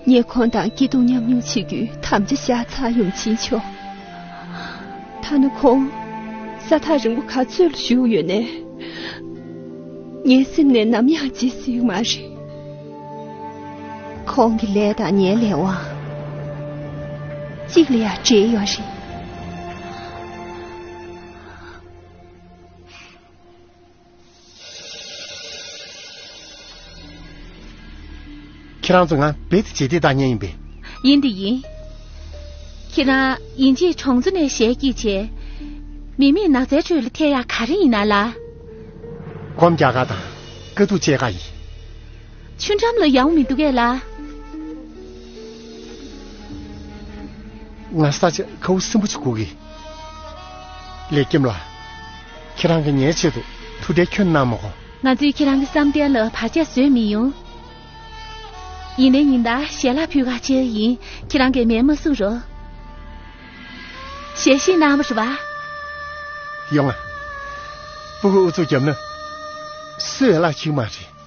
ངས་ཁོང་དང་སྐྱིད་སྡུག་མཉམ་མྱོང་བྱེད་རྒྱུའི་དམ་བཅའ་བཞག་ཚར། ཡུམ་ཆེན་མཆོག་ཐ་ན་ཁོང་ས་ཐག་རིང་པོ་ག་ཚོད་ལ་བཞུགས་ཡོད་ནའི། ངའི་སེམས་ནས་ནམ་ཡང་བརྗེད་སྲིད་མ་རེད། ཁོང་གི་ལས་དང་ངའི་ལས་དབང་གཅིག་ལ་ཡང་འབྲེལ་ཡོད་རེད། ཁྱེད་རང་ཚོ་ང་རྦད་དེ་བརྗེད་བསྡད་བཏང་མཁན་ཡིན་པས། ཡིན་དེ་ཡིན། ཁྱེད་རང་དབྱིན་ཇིའི་གྲོང་ཚོ་ནས་ཞལ་གྱིས་བྱས། མི་མེད་ནགས་ཚལ་ཁྲོད་ལ་ཐད་ཡག་ག་རེ་ཡིན་ན་ལགས། སྒོམ་རྒྱག་ག་དང་དཀའ་སྡུག་སྤྱད་ག་ཡིན། ཆུ་འགྲམ་ལ་ཡོང་མི་འདུག་གས་ལགས། ང་ས་ཆ་ཁ་བོ་སིམ་པོ་ཅིག་སྒུག་གི། ལེགས་སྐྱེམས་ལགས། ཁྱེད་རང་གིས་ངའི་ཆེད་དུ་ཐུགས་ཁྲལ་ཁྱོན་གནང་མ་དགོས། ང་ཚོས་ཁྱེད་རང་གི་བསམ་གཏན་ལ་བར་ཆད་བཟོས་མི་ཡོང་། ཡིན་ནའི་ཡིན་ད་ཞལ་ལག་ཕུལ་ག་ཕྱིར་ཡིན། ཁྱེད་རང་གིས་མེ་མ་བསུ་རོགས། ཞལ་བཞེས་གནང་བ་རེད་པ། ཡོང་ང་། སྤུ་གུ་ཨུ་ཚུགས་བརྒྱབ་ན། སུས་ལག་འཁྱེར་མ་རེད།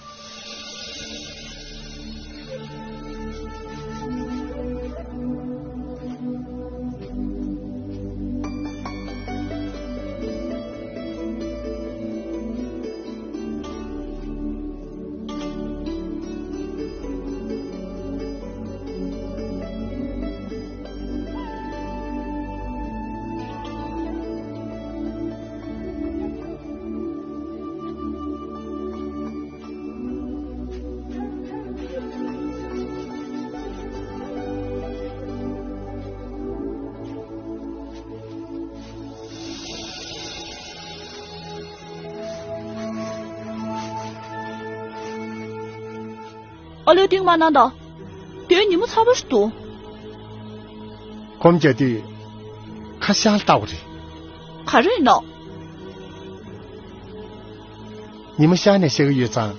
ཨ་ལོའི་སྟེང་མ་གནང་དང་། དོན་ཉིན་མོ་ཚ་པོ་ཞིག་འདུག་སྒོམ་རྒྱག་དུས་ཁ་ཤར་ལྟ་བ་རེད། ག་རེ་ཡིན་ནོ། ཉི་མ་ཤར་ནས་བཤད་ཀྱི་ཡོད་ཙང་།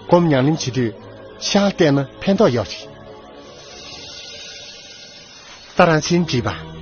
སྒོམ་ཉམས་ལེན་བྱེད་དུས་ཤར་བལྟས་ན་ཕན་ཐོགས་ཡོད་རེད། ད་རང་བཞིན་བྲིས་པ།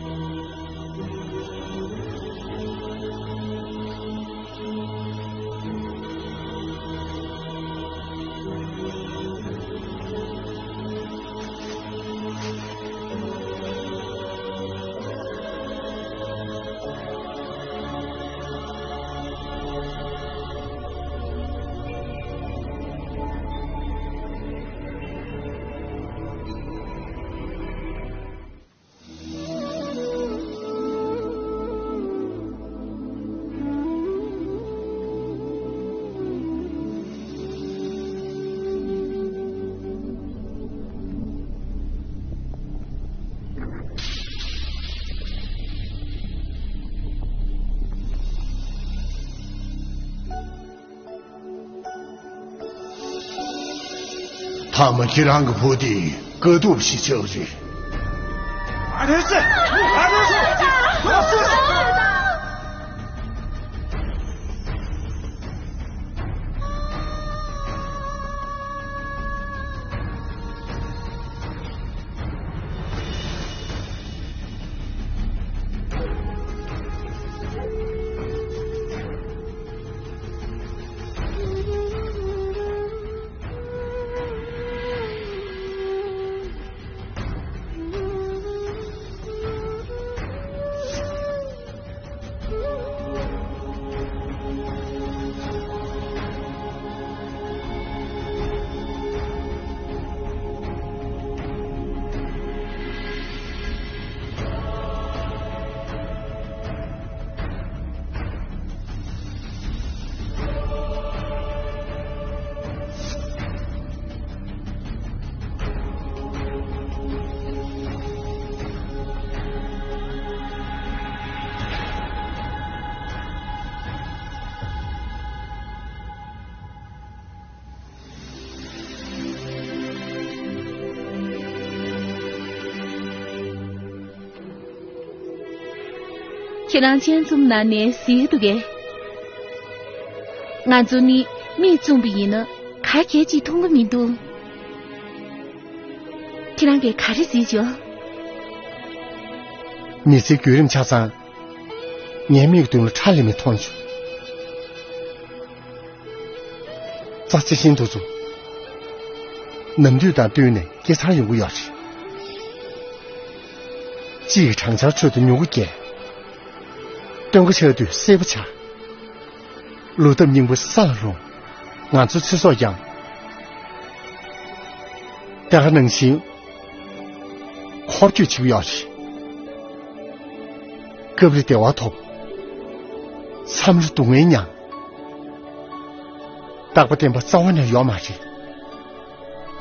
ཐ་མ་ཁྱེད་རང་གི་བུ་དེ་དཀའ་སྡུག་ཞིག་ཆགས་རེད། ཨ་རེ་སེ། ཨ་རེ་སེ། ཁྱེད་རང་སྤྱན་བཙུམ་ན་ནས་གཟིགས་འདུག་གས། ང་ཚོ་ནི་མིག་བཙུམ་པ་ཡིན་ན་ག་གས་ཅིག་མཐོང་གི་མི་འདུག་ཁྱེད་རང་གིས་ག་རེ་གཟིགས་བྱུང་། མི་ཚེའི་བརྒྱུད་རིམ་ཆ་ཚང་། ངའི་མིག་མདུན་ལ་ཁྲ་ལམ་མེ་མཐོང་བྱུང་། རྩྭ་རྩི་ཤིང་དེ་ཚོ་ནམ་དུས་དང་བསྟུན་ནས་སྐྱེ་འཚར་ཡོང་གི་ཡོད་རེད། དཔྱིད་ཀྱི་སྦྲང་ཆར་ཁྲོད་དུ་མྱུ་གུ་སྐྱེ། སྟོན་ཁ་ཆགས་དུས་སེར་པོ་ཆགས། ལོ་འདབ་སྙིང་པོ་ས་ལ་ལྷུང་། ང་ཚོའི་ཚེ་སྲོག་ཀྱང་དེ་ག་ནང་བཞིན་འཁོར་སྐྱོད་བྱེད་ཀྱི་ཡོད་རེད། སྐབས་རེ་བདེ་བ་ཐོབ། མཚམས་རེ་སྡུག་བསྔལ་མྱངས། རྟག་པ་བརྟན་པ་རྩ་བ་ནས་ཡོད་མ་རེད།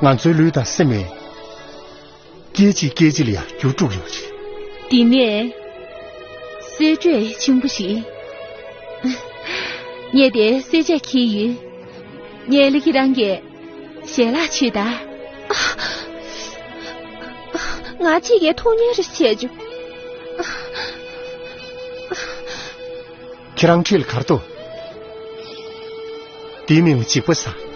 ང་ཚོའི་ལུས་དང་སེམས་ལ་ སྐད་ཅིག་སྐད་ཅིག་ལ་ཡང་འགྱུར་འགྲོ་གི་ཡོད་རེད། དེ་ནས་གསོལ་མགྲོན་ཆེན་པོ་ཞིག་ངས་དེ་གསོལ་ཇ་འཁྱེར་ཡོད། ངས་ལི་ཁི་རང་གི་ཞལ་ལག་མཆོད་ད། ང་གཅིག་གིས་ཐུགས་མཉེས་རེ་བྱས་བྱུང་། ཁྱེད་རང་ཁྲིད་ལ་གར་དོ། དེའི་མིང་ལ་འཇིགས་པ་ཟ།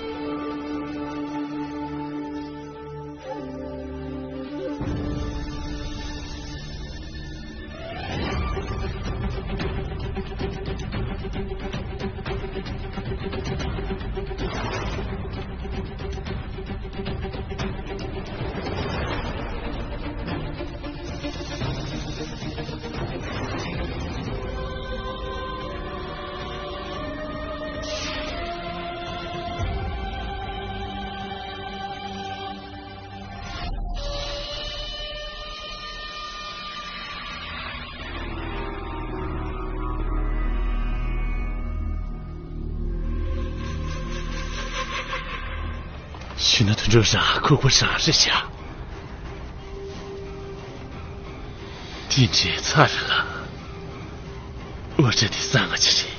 ཤི་ན་དུད་འགྲོ་རང་ཁུག་པ་རང་རེད་བཞག་དེ་འདྲའི་ཚ་རེད་ལ། འུ་ཅག་དེ་གསང་ང་ཅི་རེད།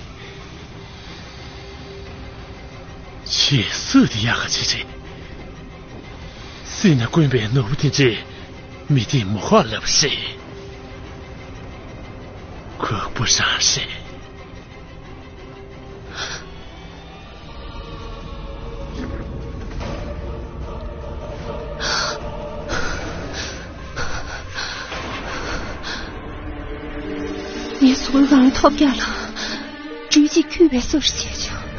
ཆེས་སུ་དེ་ཡག་ག་ཅི་རེད། སྲིད་ན་དཀོན་པའི་ནོར་བུ་དེ་འདྲའི་མི་དེ་མོ་ཧོ་ལབ་རེད། ཁུག་པོ་རང་རེད། ངས་གཟུགས་རང་ཐོབ་རྒྱག་ལ་སྦྲུལ་གཅིག་འཁྱུད་པའི་བཟོ་ཞིག་བྱས་བྱུང་།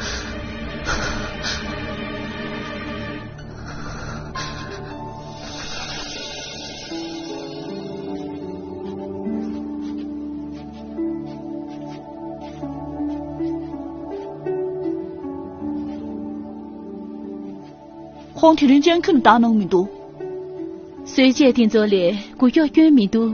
ཁོང་དེ་རིང་ཅང་ཁྱོན་བཏང་གནང་མི་འདུག་གསོལ་ཇ་དེ་ཚོ་ལས་འགུལ་སྐྱོད་སྐྱོན་མི་འདུག་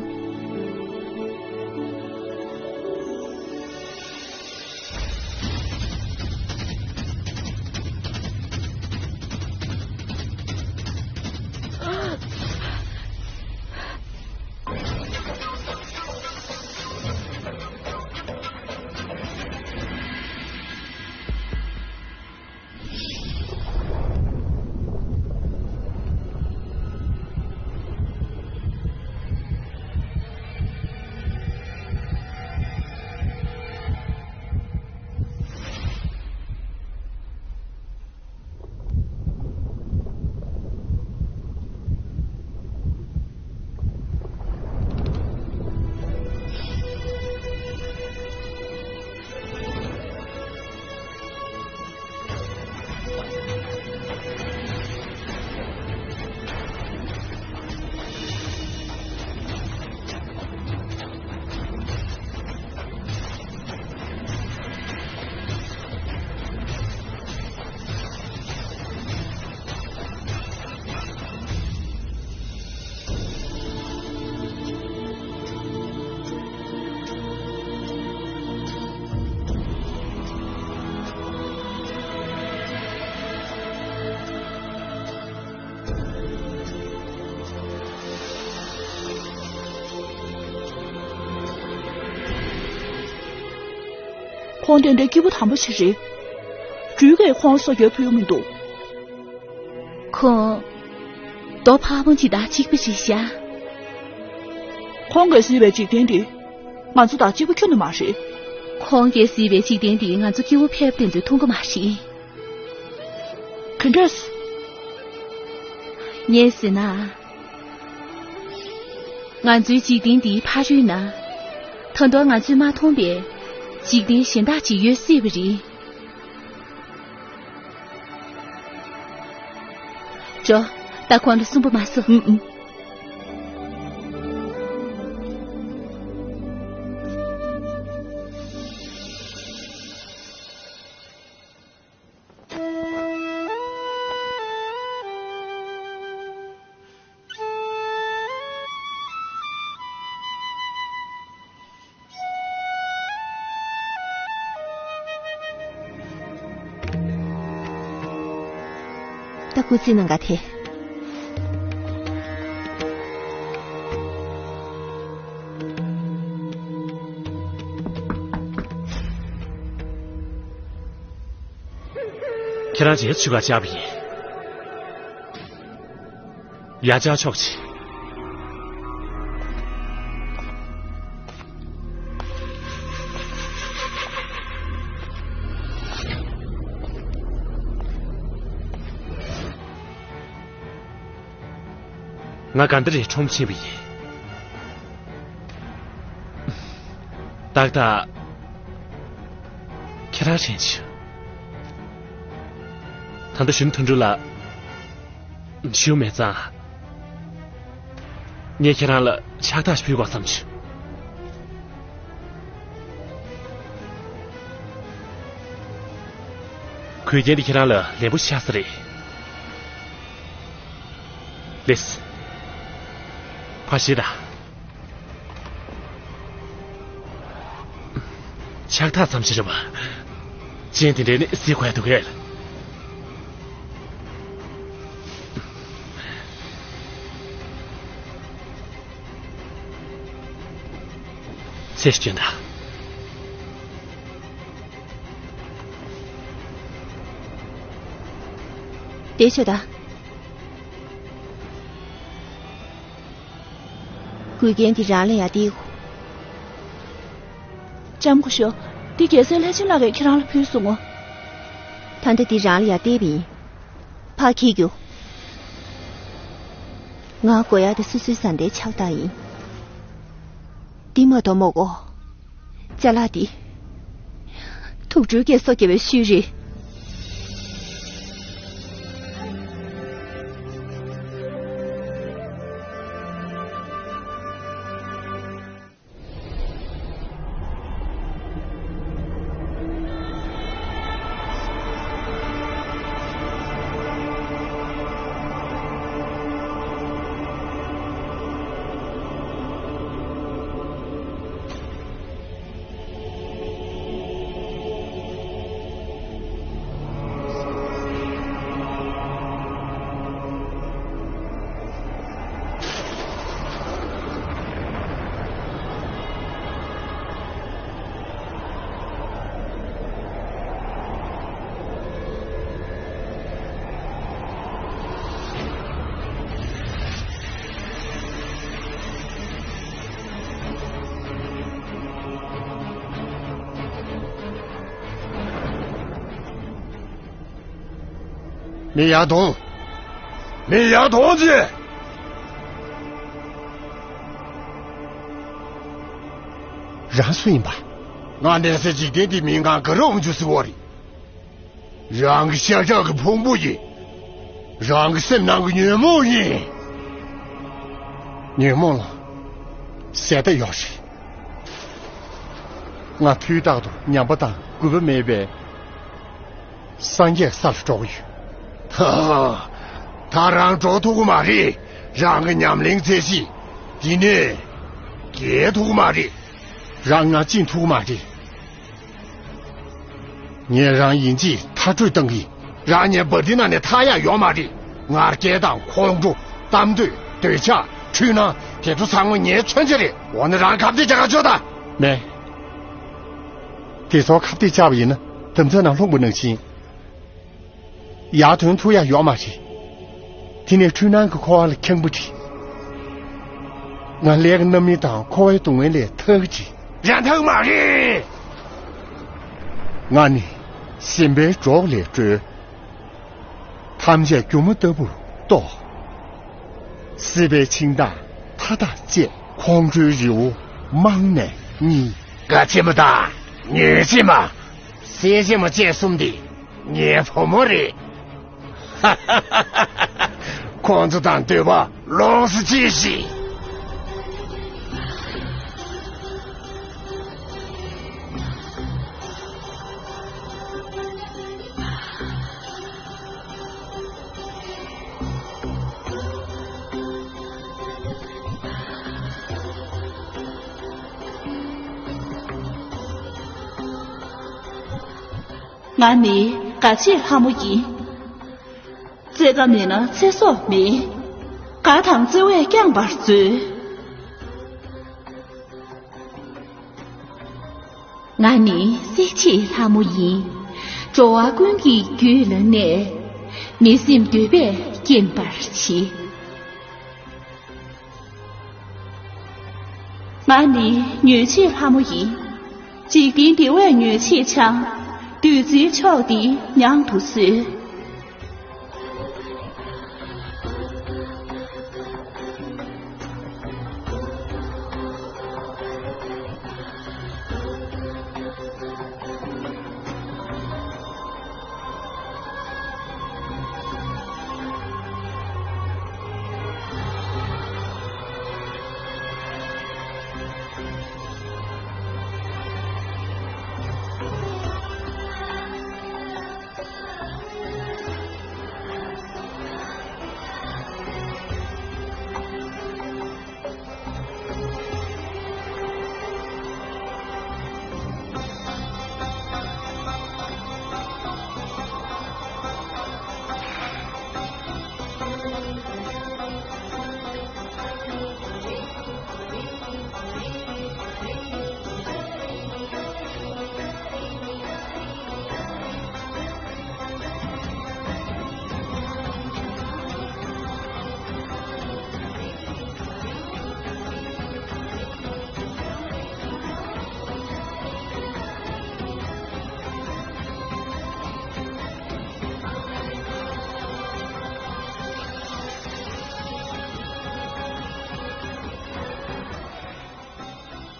ཁོང་དེ་འདྲའི་སྐྱིད་པོ་དམ་པོ་ཞིག་རེད། སྦྲུལ་གྱིས་ཁོང་སྲོག་སྐྱོབ་ཕོད་མི་འདུག་ཁོང་རྡོ་ཕག་མོ་ཅིག་དང་གཅིག་པ་ཞིག་བཞག་ཁོང་གིས་གཟིགས་པའི་འཇིག་རྟེན་འདི་ང་ཚོ་དང་གཅིག་པ་ཁྱོན་ནས་མ་རེད། ཁོང་གིས་གཟིགས་པའི་འཇིག་རྟེན་འདི་ང་ཚོ་སྐྱིད་པོ་ཕེབས་དེ་ཚོ་མཐོང་གི་མ་རེད། ག་འདྲས། ངས་ཟེར་ན། ང་ཚོའི་འཇིག་རྟེན་འདིའི་ཕ་རོལ་ན། ད་དུང་ང་ཚོས་མ་མཐོང་པའི་འཇིག་རྟེན་གཞན་དག་ཅིག་ཡོད་སྲིད་པ་རེད། འགྲོ། ད་ཁོང་ལ་སུན་པོ་མ་བཟོ། ཨུམ་ཨུམ། ད་སྐུ་ཚེ་ནང་ག་ཐེ། ཁྱེད་རང་རྗེས་སུ་ཆུ་ཁར་བཅར་བ་ཡིན། ཡར་བཅར་ཆོག་ཅིག་ང་དགའ་ཟླ་རེ་ཁྲོམ་ཕྱིན་པ་ཡིན། ཏག་ཏག་ཁྱེད་རང་དྲན་བྱུང་། ད་ལྟ་གཞོན་ནུ་མཐོ་འབྲིང་ལ་ཞུ་མེད་ཙང་། ངས་ཁྱེད་རང་ལ་ཕྱག་རྟགས་ཤིག་ཕུལ་དགོས་བསམ་བྱུང་། གོས་རྒྱན་འདི་ཁྱེད་རང་ལ་ལན་པོ་ཆེ་ཆགས་ས་རེད། ལེགས། ཕར་ཞེད་དང་། ཕྱག་རྟགས་ཙམ་ཞིག་རེད་པ། ཅན་དེ་འདྲའི་ནི་གཟིགས་དགོས་འདུག་གས། ཚེ་སྐྱོན་དང་། དེ་ཆོད་ད། གོས་རྒྱན་འདི་རང་ལ་ཡང་སྟེར་གོ། ལྕམ་སྐུ་ཞབས། འདི་རྒྱལ་སྲས་ལྷས་བྱིན་ལགས་ཀྱིས་ཁྱེད་རང་ལ་ཕུལ་སོང་ངོ་། ད་ལྟ་འདི་རང་ལ་ཡང་སྟེར་བ་ཡིན། ཕར་འཁྱེར་རྒྱུགས། ང་དགོས་ཡག་དེ་སོ་སོའི་བཟའ་ཟླའི་ཕྱག་རྟགས་ཡིན། འདི་མ་གཏོགས་མ་དགོས། ཅ་ལག་འདི། དུག་སྦྲུལ་གྱིས་སོ་བརྒྱབ་པའི་ཤུལ་རེད། མི་ཡར་གཏོང་། མི་ཡར་གཏོང་ཅིག་རང་སུ་ཡིན་པ། ང་གནས་སའི་འཇིག་རྟེན་འདིའི་མི་ང་ག་རེ་འོང་རྒྱུ་ཟེར་བ་རེད། རང་གི་ཤ་ཁྲག་གི་ཕུང་པོ་ཡིན། རང་གི་སེམས་ནང་གི་ཉོན་མོངས་ཡིན། ཉོན་མོངས་ལ་ཟད་མཐའ་ཡོད་རེད། ང་དུས་རྟག་ཏུ་ཉམས་པ་དང་རྒུད་པ་མེད་པའི་སངས་རྒྱས་ས་ལ་འགྲོ་གི་ཡོད། ད་རང་འགྲོ་ཐུབ་ཀྱི་མ་རེད། རང་གི་ཉམས་ལེན་རྩེ་གཅིག་འདི་ནས་རྒྱལ་ཐུབ་ཀྱི་མ་རེད། རང་ང་བཅིངས་ཐུབ་ཀྱི་མ་རེད། ངས་རང་ཡིན་གཅིག་མཐར་སྐྲོད་གཏང་གི། རང་ངའི་འབའ་འདི་ནང་ནས་ཐར་ཡག་ཡོད་མ་རེད། ང་སྐད་དང་ཁོང་ཁྲོ། གཏམ་འདོད། འདོད་ཆགས། འཁྲུལ་སྣང་། དེ་ཚོ་ཚང་མ་ངའི་མཚོན་ཆ་རེད། འོ་ན་རང་ཁ་གཏད་རྒྱག་ག་ཆོག་ད། མེད། དེ་ཚོར་ཁ་གཏད་བཅག་པ་ཡིན་ན་དམ་ཚིག་ནང་ལྷུང་པ་ནང་བཞིན། ཡར་ཐོན་ཐུབ་ཡག་ཡོད་མ་རེད། དེ་ནས་འཁྲུལ་སྣང་གི་འཁོར་བ་ལ་འཁྱམས་པ་རེད། ང་ལས་ཀྱི་རྣམ་སྨིན་དང་འཁོར་བའི་སྡུག་བསྔལ་ལས་ཐར་གྱི་རེད། ཡང་ཐར་གྱི་མ་རེད། ང་ནི་ཞེན་པའི་སྒྲོག་ལས་གྲོལ། ཐམས་ཅད་སྒྱུ་མ་ལྟ་བུར་རྟོགས། སྲིད་པའི་འཆིང་ཐག་མཐའ་དག་བཅད། ཁོང་ཁྲོའི་རི་བོ་རྨང་ནས་བསྙིལ། དགའ་ཆེན་མོ་དང་ཉོན་ཆེན་མ། སྲས་ཆེན་མོ་བཅས་གསུམ་དེ་ངའི་བུ་མོ་རེད། ཁོང་ཚོ་དང་འདོད་པ་ལོངས་སུ་སྤྱད་ཤིག་ང་ནི་དགའ་བྱེད་ལྷ་མོ་ཡིན། བརྩེ་དགའ་མེད་ན་ཚེ་སྲོག་མེད། དགའ་དང་བརྩེ་བས་བསྐྱངས་པར་མཛོད། ང་ནི་གསེར་ཕྱེའི་ལྷ་མོ་ཡིན། འགྲོ་བ་ཀུན་གྱི་རྒྱུད་ལ་གནས། མི་སེམས་འདོད་པས་སྐྱེངས་པར་བྱེད། ང་ནི་མྱོས་བྱེད་ལྷ་མོ་ཡིན། འཇིག་རྟེན་བདེ་བས་མྱོས་བྱེད་འཆང་། བདུད་རྩིའི་མཆོག་འདི་མྱང་དུ་གསོལ།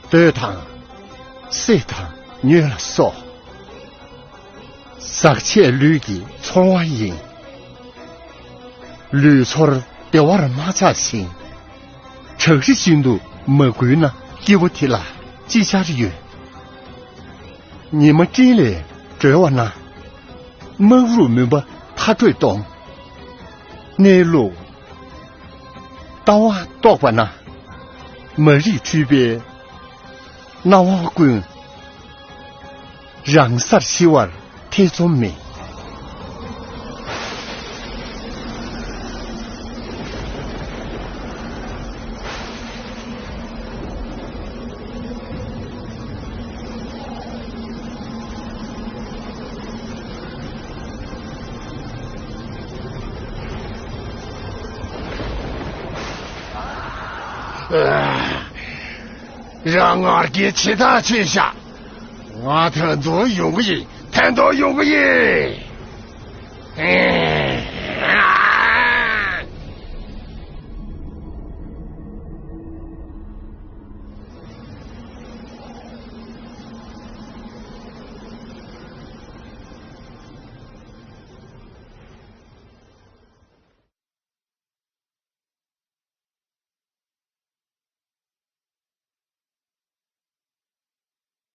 གཏོས་དང་། བསེ་དང་ཉོས་ལ་སོགས། ཟག་བཅས་ལུས་ཀྱི་ཚོར་བ་ཡིན། ལུས་ཚོར་བདེ་བར་མ་ཆགས་ཤིང་། བྲག་རི་བཞིན་དུ་མ་བསྒུལ་ན། སྐྱེ་བོ་དེ་ལ་ཅི་བྱར་ཡོད། ཉི་མ་སྤྲིན་ལས་སྒྲོལ་བ་ན། སྨག་རུམ་མུན་པ་ཕ་དྲོད་གཏོང་། གནས་ལུགས་ལྟ་བ་རྟོགས་པ་ན། མ་རིག་འཁྲུལ་པའི་སྣང་བ་ཀུན། རང་སར་ཞི་བར་ཐེ་ཚོམ་མེད། རང་ངར་གྱིས་ཇི་ལྟར་བྱས་ཤག་ང་ཐེན་ཐོག་ཡོང་གི་ཡིན། ཐེན་ཐོག་ཡོང་གི་ཡིན། ཨེ།